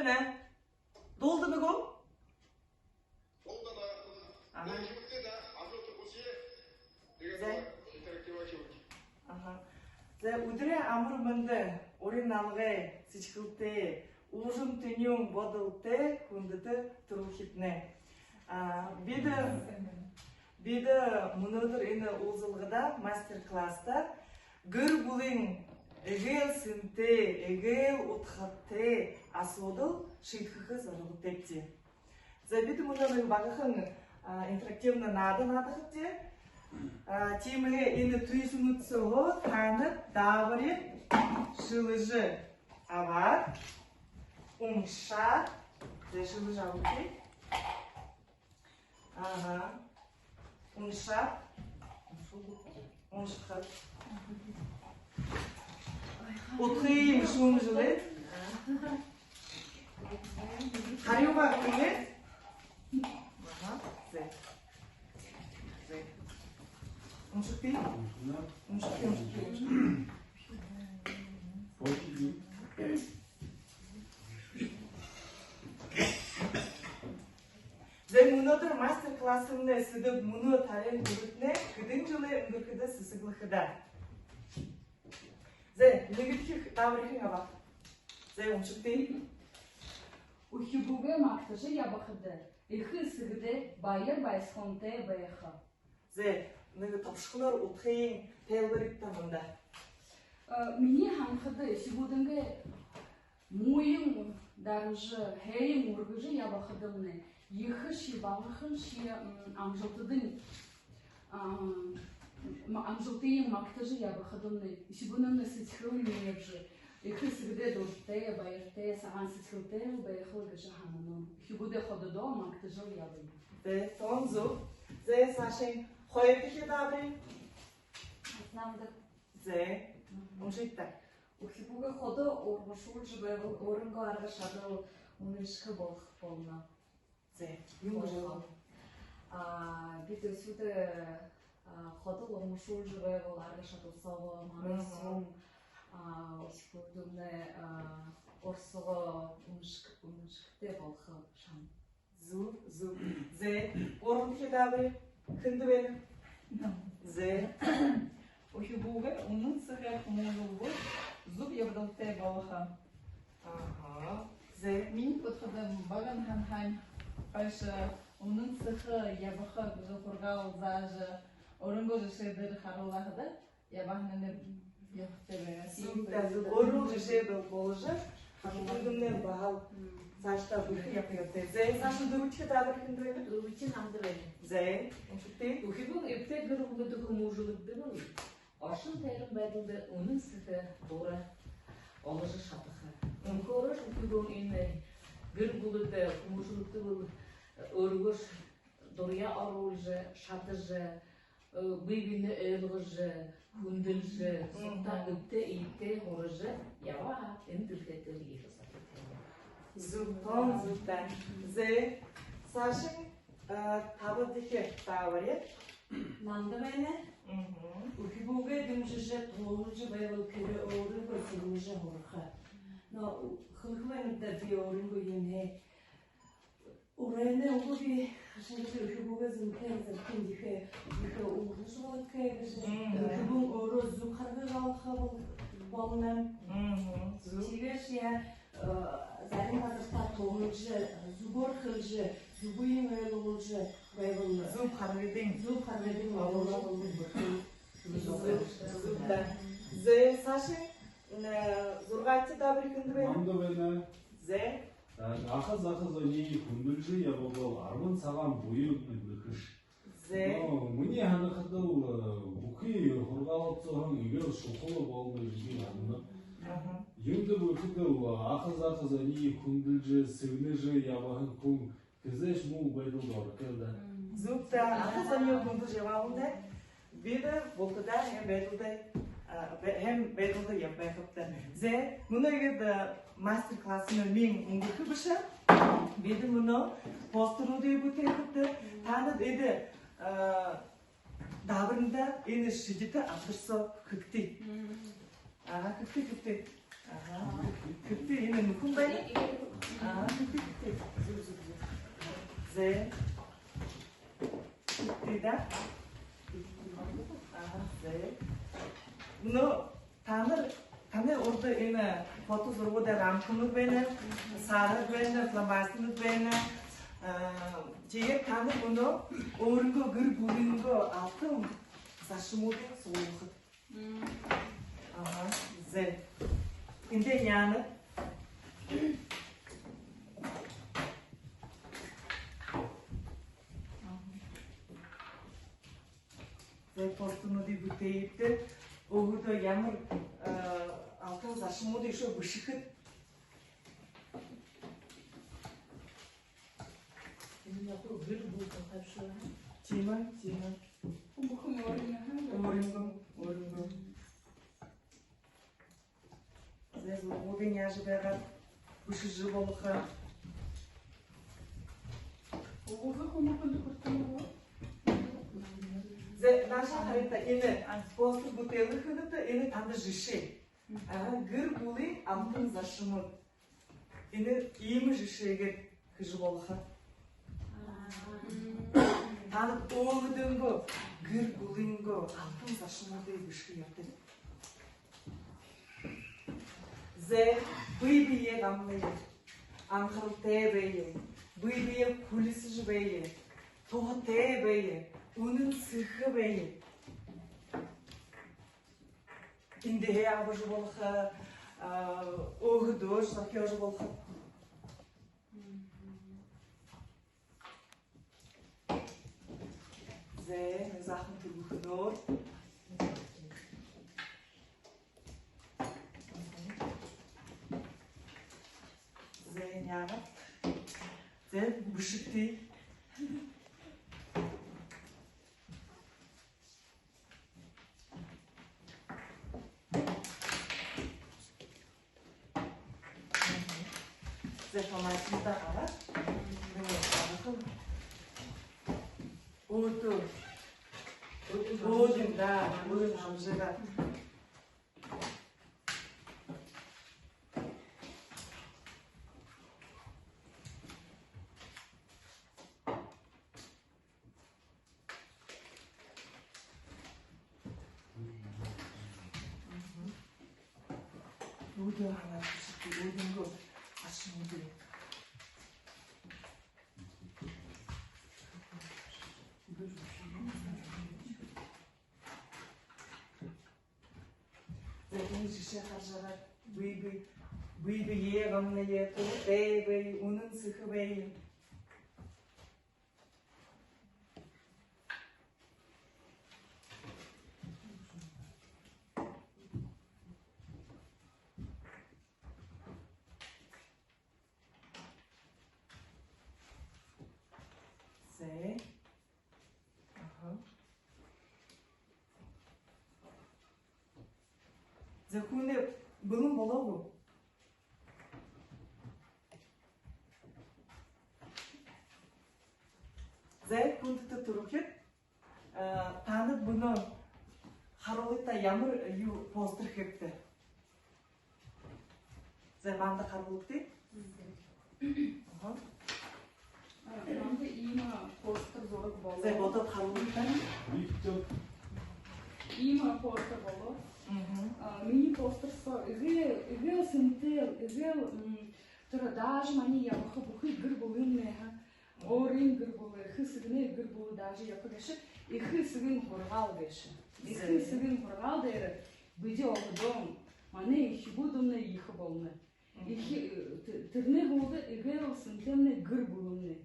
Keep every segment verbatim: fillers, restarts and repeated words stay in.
Дуулдана гү? Ага. За. Ага. За, үдэрэй амар мэндэ, урин налгай сэдьхэлтэй, уужам тэнюун бодолтой хүндэтэ түрэлхиднай. А, бидэ, бидэ мүнөөдэр энэ уулзалгада, мастер-класста гэр бүлын эгээл сэнтэй, эгээл удхатай асуудал шиидхэхэ зорилготойбди. За, бидэ мүнөө нэгэ багахан, а, интерактивна наада наадахабди. А, тиимэһээ энэ түйсэнүүд сооһоо таанад даабари шэлэжэ абаад, уншаад, за, шэлэжэ абагты. Ага. Уншаад. Уншахат. Удхыень шүүмжэлээд. Харюугаа хэлээд. Ага. За. За. Уншагты. Уншагты, уншагты, уншагты. За, мүнөөдэр мастер-классымнай сэдэб мүнөө тариин хүрэтэрнай хэдэн жэлэй үнгэрхэдэ сэсэглэхэдэ. За, нэгэдэхи даабари хэн абааб? За, уншагты. Үхибүүгээ магтажа ябахада, эхэ эсэгэдээ баяр баясхалантай байха. За, нэгэ тобшохолоор удхыень тайлбарыт даа манда. Э, минии һанахада, үхибүүдэйнгээ мууень даража, һайень үргэжэ ябахадамнай, ехэшье, багахашье, м, амжалтадань, а, м, амжалтыень магтажа ябахадамнай, үхибүүнэймнай сэдьхэлынь нээжэ, эхэ эсэгэдээ дуратай, баяртай, сагаан сэдьхэлтэй байха гэжэ һананам. Үхибүүдээ хододоо магтажал ябая. За, тон зүб. За, саашань хоёрдохи даабари. Намда. За, уншагты. Үхибүүгээ ходо урмашуулжа байбал, өөрынгөө арга шадал үнэлшэхэ болохо болоно. За, юун гэжэ? А, бидэ үхибүүдээ, а, ходо урмашуулжа байбал, арга шадал соогоо манай, мгм, сүм, а, үхибүүднай, а, урсагаа үнэлшэ-, үнэлшэхэтэй болохо шам. Зүб, зүб. За, гурбадахи даабари хэндэ байна? За. Үхибүүгээ үнэн сэхээр хүмүүжүүлбэл, зүб ябадалтай болохо. Ага. За. Минии бодоходо, багаһаань хойшо үнэн сэхээр ябаха гэжэ һургаал заажа, өөрынгөө жэшээ дээрэ харуулаад, ябаһан нэгэ ябаха тээ байгаа. Зүб даа, зүб. Өөрөө жэшээ бол-, болгожо, үхибүүднай баһал саашадаа бэрхэ ябаха ёһотой. За, саашань дүрбэдэхи даабари хэндэ байна? Дүрбэдэхинь намда байна. За, уншагты. Үхибүүн эбтэй гэр бүлэдэ хүмүүжүүлэгдэбэл, оршон тойрон байдалда үнэн сэхэ дура оложо шадаха. Үнэхөөрөөшье үхибүүн энэ гэр бүлэдэ хүмүүжүүлэгдэбэл, өөрыгөөшье дураяа оруулжа, шадажа, э, бэе бэеыень ойлгожо, хүндэлжэ, мгм, зугтаа эбтэй эетэй һуража ябаа һаа, энэ дэлхэй дээрэ ехэ сагтай. Зүб, тон зүб даа. За, саашань, э, табадахи даабари. Намда байна. Мгм. Үхибүүгээ дэмжэжэ, тулалдажа байбал, тэрэ өөрыгөө сэгнэжэ һураха. Но хэлэхэ байнаб даа, би өөрынгөө юумэеэ. Урайнай үгы, би хашан гэжэ үхибүүгээ зэмэтэй газартань ехэ, ехэ үргэжэ болохо гэжэ. Мгм. Үхибүүн өөрөө зүб харгы олохо бол-, болоно. Мгм. Зүб. Тиигээшье, э, зарим газартаа тулалдажа, зүбөөр хэлэжэ, зүбыень ойлгуулжа байбал, зүб харгыень, зүб харгыень олуулжа. Зүб, зүб даа. За, саашань, э, зургаадахи даабари хэндэ байна? Намда байна. За. Аха заха зониие хүндэлжэ ябабал, арбан сагаан буян нэмэгдэхэш. За. Но минии һанахадал, э, бүхы һургаалнууд сооһоо эгээл шухала болоно гэжэ би һананаб. Аха. Юундэб гэхэдэл, аха заха зониие хүндэлжэ, сэгнэжэ ябаһан хүн хэзээшье муу байдалда ороходой. Зүб даа, аха зониие хүндэлжэ ябаабал даа, бидэ бултадаа һайн байдалда, а, бэ-, һайн байдалда ябаа байхабди. За, мүнөө иигээд, а, мастер-классымнай үнгэрхэ бэшэ. Бидэ мүнөө постернуудые бүтээхэбди. Таанад эдэ, а, даабаринда энэ шэдитэ абдар соо хэгты. Мгм. Ага, хэгты, хэгты. Ага, хэгты, энэ нүхэн байна. Аа, зүб, зүб, зүб. Зэ. Тэ даа. Аа, зэ. Но танар, танай урда энэ фото зурагуудай рамканууд байна, саарһад байна, фломастернууд байна. Аа, тиигээд танар мүнөө өөрынгөө гэр бүлынгөө алтан заршамуудые суглуулхат. Ага, зэ. Эндэ яана. Зэ, постернуудые бүтээгээд, өөһэдөө ямар, э, алтан заршамуудые үшөө бэшэхэт. Энэ яг гэр бүлэ тухай шүү, аа? Тиимэ, тиимэ. Бүхэн өөрынгөө, аа? Өөрынгөө, өөрынгөө. Зэ, зурагуудынь яажа байгааб, бэшэжэ болохо. Угһаа хүмүүхэндэ хүртэнэ гү? Зэ, наашаа харыт даа, энэ постер бүтээлээ хэхэдэ, энэ танда жэшээ. Аа, гэр бүлын алтан заршамууд. Энэ иимэ жэшээгээр хэжэ болохо. Танар өөһэдынгөө гэр бүлынгөө алтан заршамуудые бэшэхэ ёһотой. Зэ, бэе бэеэ гамная, анхаралтай байя, бэе бэеэ хүлисэжэ байя, туһатай байя, үнэн сэхэ байя. Эндэһээ абажа болохо, аа, өөһэдөө зохёожо болохо. Зэ, заахан түргэхэнөөр. Зэ, яагаад? Зэ, бэшэгты. Зэ, хамаатан даа, хараа. Нүгөө харахын. Өөдөө. Өөдөө, да, өөдөө хамжаа даа. Өөдөө хараад бэшэгты, өөдынгөө заршамуудые. Зэ, энэ жэшээ хаража байгаад, бэе бэе, бэе бэеэ гамная, туһатай байя, үнэн сэхэ байя. Зэ. Аха. Зэ, хүнэй бэлэн болоо гү? Зэ, хүндэтэ түрэлхид, э, танад мүнөө харуулыт даа, ямар юу постер хэбта. Зэ, манда харуулагты. Аха. А, манда иимэ постер зураг болоо. Зэ, бодоод харуулагты. Иимэ постер болоо. Мгм. А, минии постер соо эгээл, эгээл сэнтэй, эгээл, м, тэрэ даже манай ябаха бүхы гэр бүлэмнай, ха. Өөрын гэр бүлэ, эхэ эсэгэнэй гэр бүлэ даже ябаха гээшэ, эхэ эсэгын һургаал гээшэ. Эхэ эсэгын һургаал дээрэ бидэ өөһэдөө, манай үхибүүдэмнай ехэ болоно. Эхэ, тэ-, тэрэнэй һүүлдэ эгээл сэнтэймнай гэр бүлэмнай.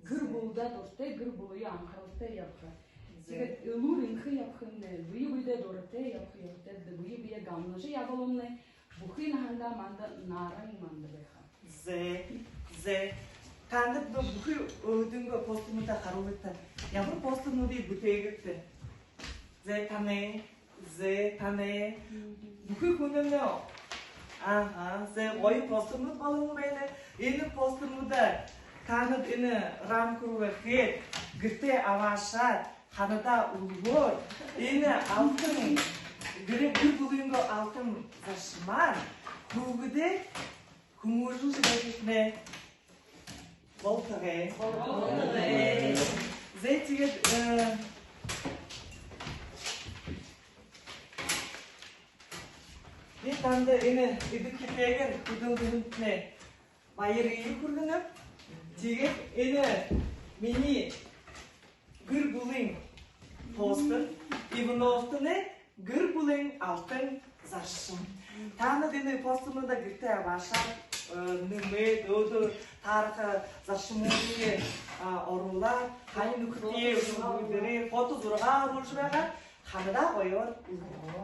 Гэр бүлэдөө дуратай, гэр бүлэеэ анхаралтай ябаха. Тиигээд элүүр энхэ ябахамнай, бэе бэедээ дуратай ябаха ёһотойбди, бэе бэеэ гамнажа ябалмнай, бүхы наһандаа манда наран манда байха. Зэ, зэ. Танад бүхы өөһэдынгөө постернуудаа харуулагты. Ямар постернуудые бүтээгээбта? Зэ, танай. Зэ, танай. Бүхы хүнэй. Аха, зэ, гоё постернууд болоһон байна. Энэ постернуудаа танад энэ рамка руу хээд, гэртээ абаашаад, ханадаа үлгөөд, энэ алтан гэр, гэр бүлынгөө алтан заршамаар хүүгэдээ Хүмүүжүүлжэ байгыт нэ. Болтогой. Болтогой. Зэ, тиигээд, э, би танда энэ эдэбхитэйгээр хүдэлһэндэтнай баярые хүргэнэб. Тиигээд энэ минии гэр бүлын постер, Ивановтанай гэр бүлын алтан заршам. Таанад энэ постернуудаа гэртээ абаашаад, э, нэмээд, өөдөө таараха заршамуудые, а, оруулаад, хани нүхэдөө, дээрээ фото зураг оруулжа байгаа. Ханадаа гоёор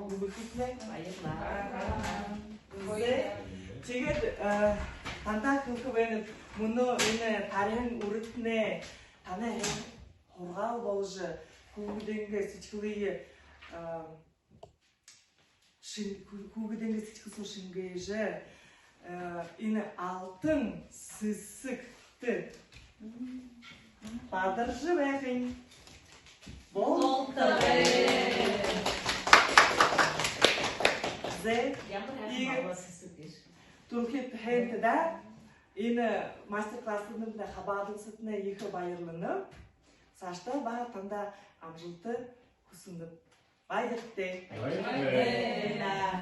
үгэхытнай баярлаа. Зэ, тиигээд, э, тандаа хэлэхэ байнаб, мүнөө энэ таряан үрэтнай танай һургаал боложо, хүүгэдэйнгээ сэдьхэлые, э, шэн-, хүү-, хүүгэдэйнгээ сэдьхэл соо шэнгээжэ, э, энэ алтан сэсэгтэ бадаржа байхань болтогой. Зэ, ямар һайхан сэсэг гээшэб. Түлхид һайнта даа, энэ мастер-классуудта хабаадалсатнай ехэ баярланаб. Саашадаа баһа тандаа амжалта хүсэнэб. Баяртай. Баяртай.